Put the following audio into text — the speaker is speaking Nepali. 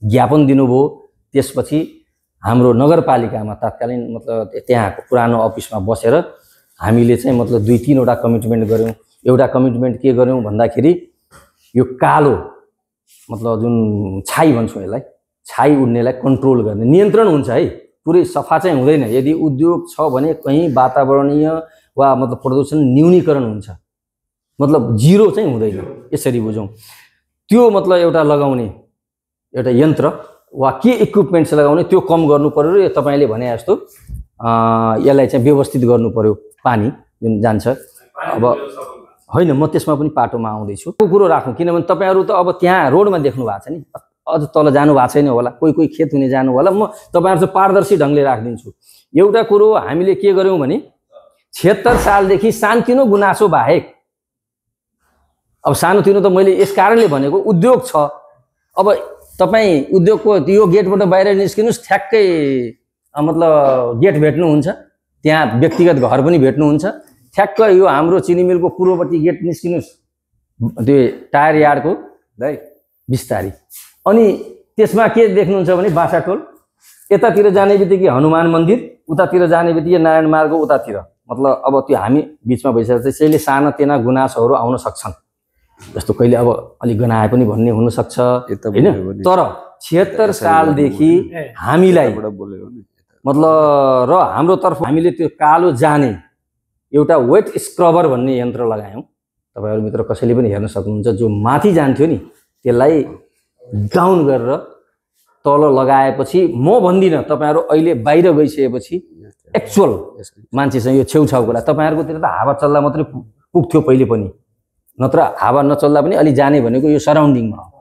ज्ञापन दिनुभयो। त्यसपछि हाम्रो नगरपालिकामा तत्कालीन मतलब त्यहाँको पुरानो अफिसमा बसेर हामीले चाहिँ मतलब 2-3 वटा कमिटमेन्ट गऱ्यौँ। एउटा कमिटमेन्ट के गऱ्यौँ भन्दाखेरि यो कालो मतलब जुन छाई भन्छौँ यसलाई, छाई उड्नेलाई कन्ट्रोल गर्ने नियन्त्रण हुन्छ है, पुरै सफा चाहिँ हुँदैन। यदि उद्योग छ भने कहीँ वातावरणीय वा मतलब प्रदूषण न्यूनीकरण हुन्छ, मतलब जिरो चाहिँ हुँदैन, यसरी बुझौँ। त्यो मतलब एउटा लगाउने एउटा यन्त्र वा के इक्विपमेन्ट्स लगाउने त्यो कम गर्नु पर्यो र तपाईले भने जस्तो यसलाई चाहिँ व्यवस्थित गर्नु पर्यो। पानी जुन जान्छ अब होइन, म त्यसमा पनि पाटोमा आउँदैछु। त्यो कुरो राखौँ, किनभने तपाईहरु त अब त्यहाँ रोडमा देख्नु भएको छ नि, अझ तल जानु भएको छैन होला, कोही खेत हुने जानु होला। म तपाईहरु चाहिँ पारदर्शी ढंगले राख्दिन्छु। एउटा कुरो हामीले के गर्यौं भने 76 सालदेखि सानोतिनो गुनासो बाहेक, अब सानोतिनो त मैले यस कारणले भनेको उद्योग छ। अब तपाई उद्योगको यो गेटबाट बाहिर निस्किनुस्, ठ्याक्कै मतलब गेट भेट्नुहुन्छ, त्यहाँ व्यक्तिगत घर पनि भेट्नुहुन्छ। ठ्याक्क यो हाम्रो चिनी मिलको पूर्वपट्टि गेट निस्किनुस्, त्यो टायर यार्डको है बिस्तारी। अनि त्यसमा के देख्नुहुन्छ भने बासाटोल, यतातिर जाने बित्तिकै हनुमान मन्दिर, उतातिर जाने बित्तिकै नारायण मार्ग उतातिर, मतलब अब त्यो हामी बीचमा भइसकेको छ। त्यसैले सानातिना गुनासोहरू आउन सक्छन्, जस्तो कहिले अब अलि गनाए पनि भन्ने हुन सक्छ हैन। तर 76 सालदेखि हामीलाई मतलब र हाम्रो तर्फ हामीले त्यो कालो जाने एउटा वेट स्क्रबर भन्ने यन्त्र लगायौं। तपाईहरु मित्र कसैले पनि हेर्न सक्नुहुन्छ, जो माथि जान्थ्यो नि त्यसलाई डाउन गरेर तल लगाएपछि, म भन्दिन तपाईहरु अहिले बाहिर गइसकेपछि एक्चुअल मान्छेसँग यो छेउछाउको तपाईहरुकोतिर त हावा चल्ला मात्रै पुग्थ्यो पहिले पनि, नत्र हावा नचल्दा पनि अलि जाने भनेको यो सराउन्डिङमा हो।